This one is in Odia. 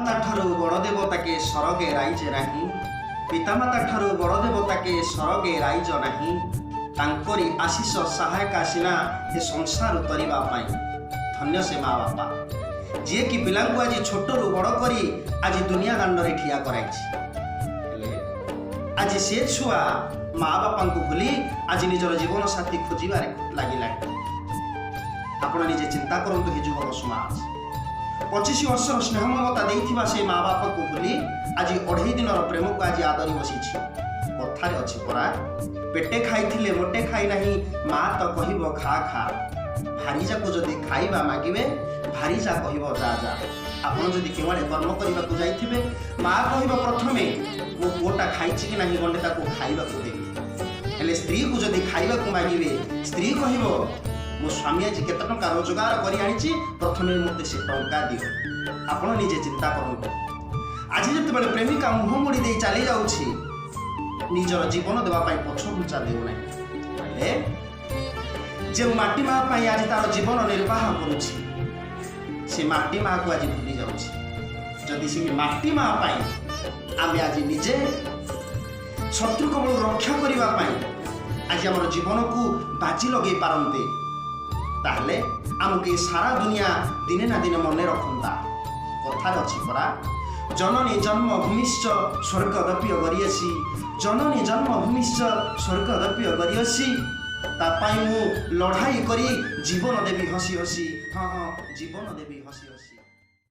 ପିତାମାତା ଠାରୁ ବଡ଼ ଦେବତାକେ ସରଗେ ରାଇଜେ ନାହିଁ। ପିତାମାତା ଠାରୁ ବଡ଼ ଦେବତାକେ ସରଗେ ରାଇଜ ନାହିଁ। ତାଙ୍କରି ଆଶିଷ ସହାୟକା ସିନା ଏ ସଂସାର ତରିବା ପାଇଁ। ଧନ୍ୟ ସେ ମା ବାପା, ଯିଏକି ପିଲାଙ୍କୁ ଆଜି ଛୋଟରୁ ବଡ଼ କରି ଆଜି ଦୁନିଆ ଦାଣ୍ଡରେ ଠିଆ କରାଇଛି। ହେଲେ ଆଜି ସେ ଛୁଆ ମା ବାପାଙ୍କୁ ଭୁଲି ଆଜି ନିଜର ଜୀବନ ସାଥୀ ଖୋଜିବାରେ ଲାଗିଲାଣି। ଆପଣ ନିଜେ ଚିନ୍ତା କରନ୍ତୁ ହେ ଯୁବକ ସମାଜ, 25 ବର୍ଷର ସ୍ନେହ ମମତା ଦେଇଥିବା ସେ ମା ବାପାକୁ ଭୁଲି ଆଜି ଅଢ଼େଇ ଦିନର ପ୍ରେମକୁ ଆଜି ଆଦରି ବସିଛି। କଥାରେ ଅଛି ପରା, ପେଟେ ଖାଇଥିଲେ ମୋଟେ ଖାଇ ନାହିଁ, ମା ତ କହିବ ଖା ଖା। ଭାରିଯାକୁ ଯଦି ଖାଇବା ମାଗିବେ, ଭାରିଯା କହିବ ଯା ଯା। ଆପଣ ଯଦି କେଉଁଆଡ଼େ କର୍ମ କରିବାକୁ ଯାଇଥିବେ, ମା କହିବ ପ୍ରଥମେ ମୋ ପୁଅଟା ଖାଇଛି କି ନାହିଁ, ଗଣ୍ଡେ ତାକୁ ଖାଇବାକୁ ଦେବି। ହେଲେ ସ୍ତ୍ରୀକୁ ଯଦି ଖାଇବାକୁ ମାଗିବେ, ସ୍ତ୍ରୀ କହିବ ମୋ ସ୍ୱାମୀ ଆଜି କେତେ ଟଙ୍କା ରୋଜଗାର କରି ଆଣିଛି, ପ୍ରଥମେ ମୋତେ ସେ ଟଙ୍କା ଦିଅ। ଆପଣ ନିଜେ ଚିନ୍ତା କରନ୍ତୁ, ଆଜି ଯେତେବେଳେ ପ୍ରେମିକା ମୁହଁ ମୋଡ଼ି ଦେଇ ଚାଲି ଯାଉଛି, ନିଜର ଜୀବନ ଦେବା ପାଇଁ ପଛଘୁଞ୍ଚା ଦେଉନାହିଁ। ହେଲେ ଯେଉଁ ମାଟି ମା ପାଇଁ ଆଜି ତାର ଜୀବନ ନିର୍ବାହ କରୁଛି, ସେ ମାଟି ମାକୁ ଆଜି ଭୁଲି ଯାଉଛି। ଯଦି ସେ ମାଟି ମା ପାଇଁ ଆମେ ଆଜି ନିଜେ ଶତ୍ରୁ କବଳରୁ ରକ୍ଷା କରିବା ପାଇଁ ଆଜି ଆମର ଜୀବନକୁ ବାଜି ଲଗେଇ ପାରନ୍ତେ, ତାହେଲେ ଆମକୁ ଏ ସାରା ଦୁନିଆ ଦିନେ ନା ଦିନେ ମନେ ରଖନ୍ତା। କଥାରେ ଅଛି ପରା, ଜନନୀ ଜନ୍ମ ଭୂମିଶ୍ଚ ସ୍ୱର୍ଗାଦପି ଗରୀୟସୀ, ଜନନୀ ଜନ୍ମ ଭୂମିଶ୍ଚ ସ୍ୱର୍ଗାଦପି ଗରୀୟସୀ। ତା ପାଇଁ ମୁଁ ଲଢ଼ାଇ କରି ଜୀବନ ଦେବି ହସି ହସି। ହଁ ହଁ, ଜୀବନ ଦେବି ହସି ହସି।